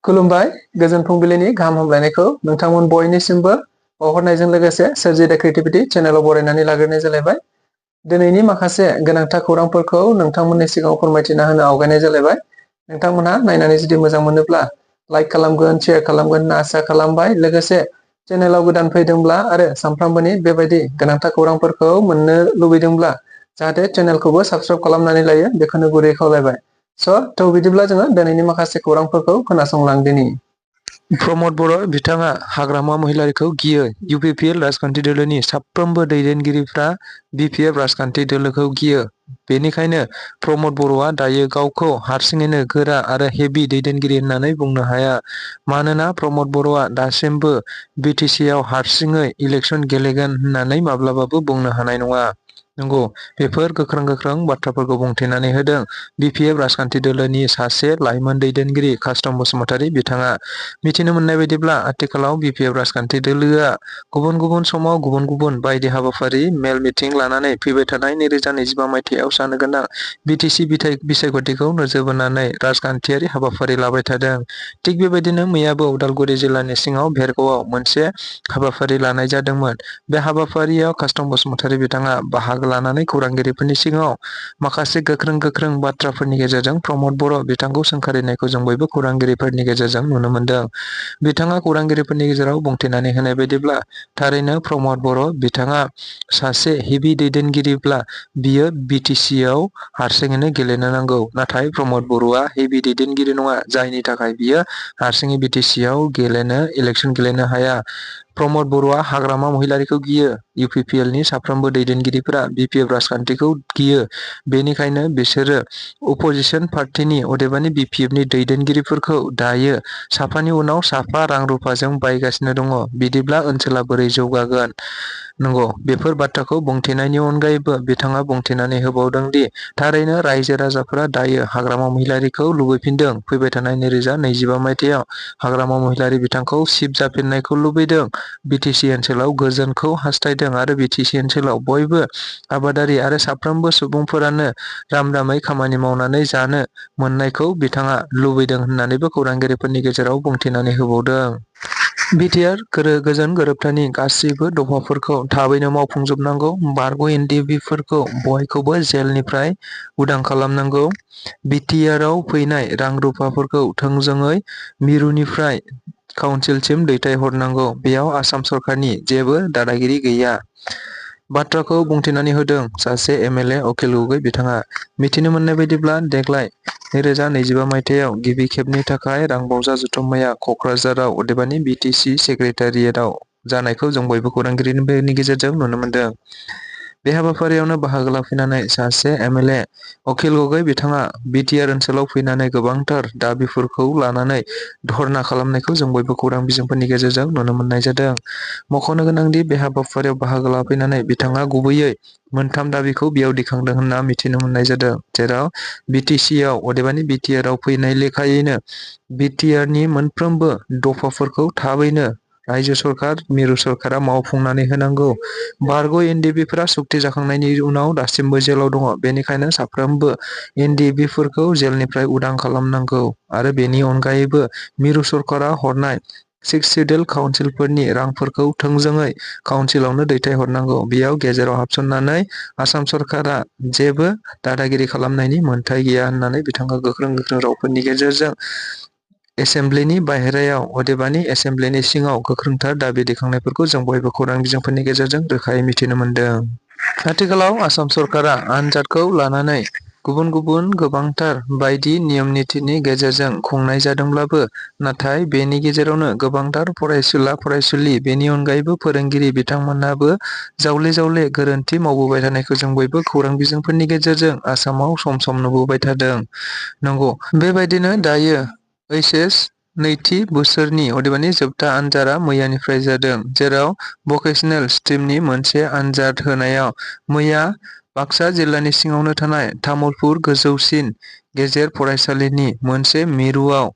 खुलुमबाय गोजोन फुंबिलिनि गाहाम हामलायनायखौ नोंथांमोन बयनिसिमबो बावहरनायजों लोगोसे सोरजि द क्रिएटिविटी चेनेलाव बरायनानै लाग्रोनाय जालायबाय। दिनैनि माखासे गोनांथार खौरांफोरखौ नोंथांमोननि सिगाङाव फोरमायथिना होनो आवगायनाय जालायबाय। नोंथांमोनहा नायनानै जुदि मोजां मोनोब्ला लाइक खालामगोन, शेयार खालामगोन होनना आसा खालामबाय। लोगोसे चेनेलाव गोदान फैदोंब्ला आरो सानफ्रामबोनि बेबायदि गोनांथार खौरांफोरखौ मोननो लुबैदोंब्ला जाहाथे चेनेलखौबो साबस्क्राइब खालामनानै लायो बेखौनो गुरै खावलायबाय। थ' बिदिब्ला जोङो दिनैनि माखासे खौरांफोरखौ खोनासंलांदिनि। प्रमद बर' बिथाङा हाग्रामा महिलारिखौ गियो। UPPL राजखान्थि दोलोनि साफ्रोमबो दैदेनगिरिफ्रा BPF राजखान्थि दोलोखौ गियो। बेनिखायनो प्रमद बर'आ दायो गावखौ हारसिङैनो गोरा आरो हेभि दैदेनगिरि होननानै बुंनो हाया। मानोना प्रमद बर'आ दासिमबो BTCआव हारसिङै इलेक्सन गेलेगोन होननानै माब्लाबाबो बुंनो हानाय नङा। नंगौ, बेफोर गोख्रों बाथ्राफोरखौ बुंथिनानै होदों BPF राजखान्थि दोलोनि सासे लाइमोन दैदेनगिरि कास्टम बसुमतारी बिथाङा। मिथिनो मोननाय बायदिब्ला आथिखालाव BPF राजखान्थि दोलोआ गुबुन समाव गुबुन बायदि हाबाफारि मेल मिटिं लानानै फैबाय थानाय 2025 मायथाइयाव जानो गोनां BTC बिसायख'थिखौ नोजोर बोनानै राजखान्थियारि हाबाफारि लाबाय थादों। थिग बेबायदिनो मैयाबो उदालगुरि जिल्लानि सिङाव भेरगावआव मोनसे हाबाफारि लानाय जादोंमोन। बे हाबाफारियाव कास्टम बसुमतारी बिथाङा बाहागो लानानै खौरांगिरिफोरनि सिगाङाव माखासे गोख्रों बाथ्राफोरनि गेजेरजों प्रमद बर' बिथांखौ सोंखारिनायखौ जों बयबो खौरांगिरिफोरनि गेजेरजों नुनो मोनदों। बिथाङा खौरांगिरिफोरनि गेजेराव बुंथिनानै होनाय बायदिब्ला थारैनो प्रमद बर' बिथाङा सासे हेभि दैदेनगिरिब्ला बियो BTCआव हारसिङैनो गेलेनो नांगौ। नाथाय प्रमद बर'आ हेभि दैदेनगिरि नङा, जायनि थाखाय बियो हारसिङै BTCआव इलेक्सन गेलेनो हाया। प्रमद बर'आ हाग्रामा महिलारिखौ गियो। UPPLनि साफ्रोमबो दैदेनगिरिफोरा BPF राजखान्थिखौ गियो। बेनिखायनो बिसोरो अपोजिसन पार्टिनि अदेबानि BPFनि दैदेनगिरिफोरखौ दायो साफानि उनाव साफा रां रुफाजों बायगासिनो दङ। बिदिब्ला ओनसोला बोरै जौगागोन? नंगौ, बेफोर बाथ्राखौ बुंथिनायनि अनगायैबो बिथाङा बुंथिनानै होबावदों दि थारैनो रायजो राजाफोरा दायो हाग्रामा महिलारिखौ लुबैफिनदों। फैबाय थानाय 2025 मायथाइयाव हाग्रामा महिलारि बिथांखौ चिफ जाफिननायखौ लुबैदों। BTC ओनसोलाव गोजोनखौ हास्थायदों आरो BTC ओनसोलाव बयबो आबादारि आरो साफ्रोमबो सुबुंफोरानो रामै खामानि मावनानै जानो मोननायखौ बिथाङा लुबैदों होननानैबो खौरांगिरिफोरनि गेजेराव बुंथिनानै होबावदों। BTR गोजोन गोरोबथानि गासैबो दफाफोरखौ थाबैनो मावफुंजोबनांगौ। बारग' NDFBफोरखौ बयखौबो जेलनिफ्राय उदां खालामनांगौ। BTRआव फैनाय रां रुफाफोरखौ थोंजोङै मिरुनिफ्राय काउन्सिलसिम दैथायहरनांगौ। बेयाव आसाम सरकारनि जेबो दादागिरि गैया। बाथ्राखौ बुंथिनानै होदों सासे MLA अखिल गगৈ बिथाङा। मिथिनो मोननाय बायदिब्ला देग्लाय 2025 मायथाइयाव गिबि खेबनि थाखाय रां बावजा जथुम्माया क'क्राझाराव अदेबानि BTC सेक्रेटारियेटआव जानायखौ जों बयबो खौरांगिरिफोरनि गेजेरजों नुनो मोनदों। बे हाबाफारियावनो बाहागो लाफैनानै सासे MLA अखिल गगৈ बिथाङा BTR ओनसोलाव फैनानै गोबांथार दाबिफोरखौ लानानै धर्ना खालामनायखौ जों बयबो खौरां बिजोंफोरनि गेजेरजों नुनो मोननाय जादों। मख'नो गोनांदि बे हाबाफारियाव बाहागो लाफैनानै बिथाङा गुबैयै मोनथाम दाबिखौ बेयाव दिखांदों होनना मिथिनो मोननाय जादों। जेराव BTCआव अदेबानि BTRआव फैनाय लेखायैनो BTRनि मोनफ्रोमबो दफाफोरखौ थाबैनो रायजो सरकार, मिरु सरकारा मावफुंनानै होनांगौ। बारग' NDFBफोरा सुक्ति जाखांनायनि उनाव दासिमबो जेलाव दङ। बेनिखायनो साफ्रोमबो NDFBफोरखौ जेलनिफ्राय उदां खालामनांगौ आरो बेनि अनगायैबो मिरु सरकारा हरनाय 6 सिडिउल काउन्सिलफोरनि रांफोरखौ थोंजोङै काउन्सिलावनो दैथायहरनांगौ। बेयाव गेजेराव हाबसननानै आसाम सरकारा जेबो दादागिरि खालामनायनि मोन्थाय गैया होननानै बिथाङा गोख्रों रावफोरनि गेजेरजों एसेमब्लिनि बाहेरायाव अदेबानि एसेमब्लिनि सिङाव गोख्रोंथार दाबि दैखांनायफोरखौ जों बयबो खौरां बिजोंफोरनि गेजेरजों रोखायै मिथिनो मोनदों। आथिखालाव आसाम सरकारा आनजादखौ लानानै गुबुन गोबांथार बायदि नियम नितिनि गेजेरजों खुंनाय जादोंब्लाबो नाथाय बेनि गेजेरावनो गोबांथार फरायसुला-फरायसुलि बेनि अनगायैबो फोरोंगिरि बिथांमोनाबो जावले गोरोन्थि मावबोबाय थानायखौ जों बयबो खौरां बिजोंफोरनि गेजेरजों आसामाव सम नुबोबाय थादों। नंगौ, बेबायदिनो दायो HS नैथि बोसोरनि अदेबानि जोबथा आनजादा मैयानिफ्राय जादों। जेराव भकेसनेल स्ट्रिमनि मोनसे आनजाद होनायाव मैया बाक्सा जिल्लानि सिङावनो थानाय तामुलपुर गोजौसिन गेजेर फरायसालिनि मोनसे मिरुआव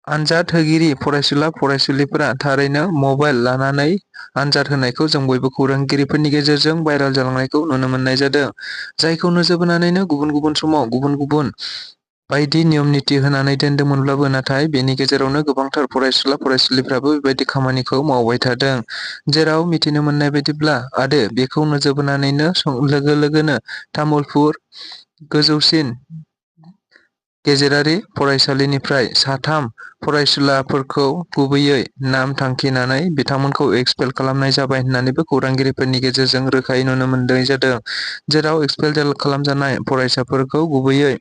आनजाद होगिरि फरायसुला-फरायसुलिफोरा थारैनो मबाइल लानानै आनजाद होनायखौ जों बयबो खौरांगिरिफोरनि गेजेरजों भाइरेल जालांनायखौ नुनो मोननाय जादों। जायखौ नोजोर बोनानैनो गुबुन समाव गुबुन बायदि नियम निति होनानै दोनदोंमोनब्लाबो नाथाय बेनि गेजेरावनो गोबांथार फरायसुला फरायसुलिफ्राबो बेबायदि खामानिखौ मावबाय थादों। जेराव मिथिनो मोननाय बायदिब्ला आरो बेखौ नोजोर बोनानैनो लोगो लोगोनो तामुलपुर गोजौसिन गेजेरारि फरायसालिनिफ्राय साथाम फरायसुलाफोरखौ गुबैयै नाम थांखिनानै बिथांमोनखौ एक्सपेल खालामनाय जाबाय होननानैबो खौरांगिरिफोरनि गेजेरजों रोखायै नुनो मोननाय जादों। जेराव एक्सपेल खालामजानाय फरायसाफोरखौ गुबैयै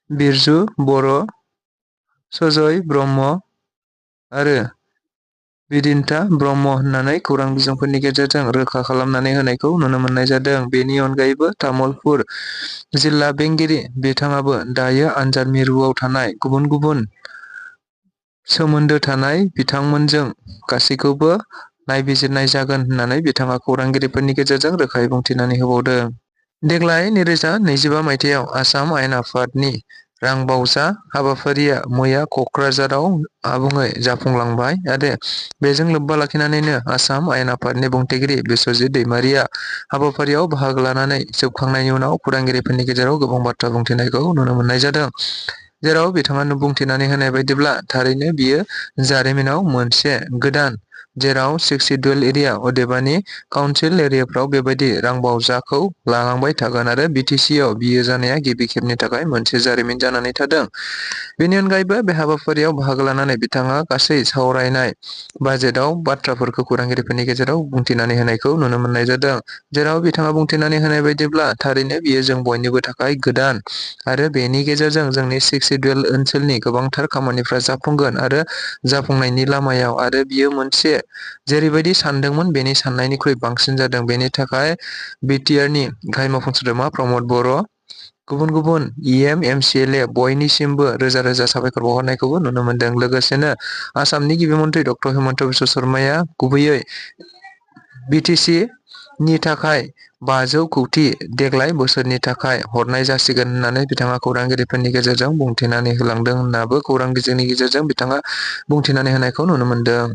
बिरजु बर', सजय ब्रह्म आरो बिदिन्था ब्रह्म होननानै खौरां बिजोंफोरनि गेजेरजों रोखा खालामनानै होनायखौ नुनो मोननाय जादों। बेनि अनगायैबो तामुलपुर जिल्ला बेंगिरि बिथाङाबो दायो आनजाद मिरुआव थानाय गुबुन गुबुन सोमोन्दो थानाय बिथांमोनजों गासैखौबो नायबिजिरनाय जागोन होननानै बिथाङा खौरांगिरिफोरनि गेजेरजों रोखायै बुंथिनानै होबावदों। देग्लाय 2025 मायथाइयाव आसाम आयेन आफादनि रांबावजा हाबाफारिया मैया क'क्राझाराव आबुङै जाफुंलांबाय आरो बेजों लोब्बा लाखिनानैनो आसाम आयेन आफादनि बुंथिगिरि बिस्वजित दैमारिया हाबाफारियाव बाहागो लानानै जोबखांनायनि उनाव खौरांगिरिफोरनि गेजेराव गोबां बाथ्रा बुंथिनायखौ नुनो मोननाय जादों। जेराव बिथाङा बुंथिनानै होनाय बायदिब्ला थारैनो बियो जारिमिनाव मोनसे गोदान, जेराव 6 सिडुल एरिया अदेबानि काउन्सिल एरियाफ्राव बेबायदि रांबावजाखौ लालांबाय थागोन आरो BTCआव बियो जानाया गिबि खेबनि थाखाय मोनसे जारिमिन जानानै थादों। बेनि अनगायैबो बे हाबाफारियाव बाहागो लानानै बिथाङा गासै सावरायनाय बाजेटआव बाथ्राफोरखौ खौरांगिरिफोरनि गेजेराव बुंथिनानै होनायखौ नुनो मोननाय जादों। जेराव बिथाङा बुंथिनानै होनाय बायदिब्ला थारैनो बियो जों बयनिबो थाखाय गोदान आरो बेनि गेजेरजों जोंनि 6 सिडुल ओनसोलनि गोबांथार खामानिफ्रा जाफुंगोन आरो जाफुंनायनि लामायाव आरो बियो मोनसे जेरैबायदि सानदोंमोन बेनि साननायनिख्रुइ बांसिन जादों। बेनि थाखाय BTRनि गाहाय मावफुं सोद्रोमा प्रमद बर', गुबुन गुबुन EM MCLA बयनिसिमबो रोजा रोजा साबायखर बावहरनायखौबो नुनो मोनदों। लोगोसेनो आसामनि गिबि मन्थ्रि डक्टर हिमन्त बिश्व शर्माया गुबैयै BTC नि थाखाय 500 कौटि देग्लाय बोसोरनि थाखाय हरनाय जासिगोन होननानै बिथाङा खौरांगिरिफोरनि गेजेरजों बुंथिनानै होलांदों होननाबो खौरां बिजोंनि गेजेरजों बिथाङा बुंथिनानै होनायखौ नुनो मोनदों।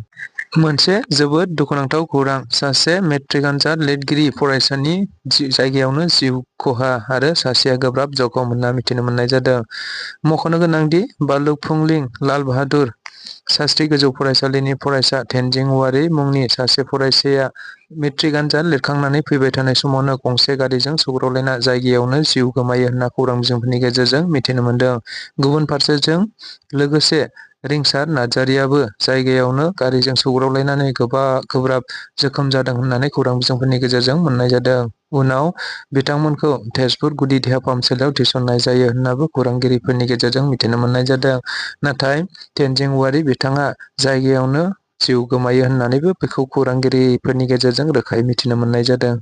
मोनसे जोबोद दुखुनांथाव खौरां, सासे मेट्रिक आनजाद लिरगिरि फरायसानि जायगायावनो जिउ खहा आरो सासेया गोब्राब जखम होनना मिथिनो मोननाय जादों। मख'नो गोनांदि बालुफुंलिं लाल बाहादुर शास्त्री गोजौ फरायसालिनि फरायसा तेनजिं औवारी मुंनि सासे फरायसाया मेट्रिक आनजाद लिरखांनानै फैबाय थानाय समावनो गंसे गारिजों सौग्रावलायना जायगायावनो जिउ गोमायो होनना खौरां बिजोंफोरनि गेजेरजों मिथिनो मोनदों। गुबुन फारसेजों लोगोसे रिंसार नार्जारियाबो जायगायावनो गारिजों सौग्रावलायनानै गोब्राब जोखोम जादों होननानै खौरां बिजोंफोरनि गेजेरजों मोननाय जादों। उनाव बिथांमोनखौ तेजपुर गुदि देहा फाहामसालियाव थिसननाय जायो होननाबो खौरांगिरिफोरनि गेजेरजों मिथिनो मोननाय जादों। नाथाय तेनजिं औवारी बिथाङा जायगायावनो जिउ गोमायो होननानैबो बेखौ खौरांगिरिफोरनि गेजेरजों रोखायै मिथिनो मोननाय जादों।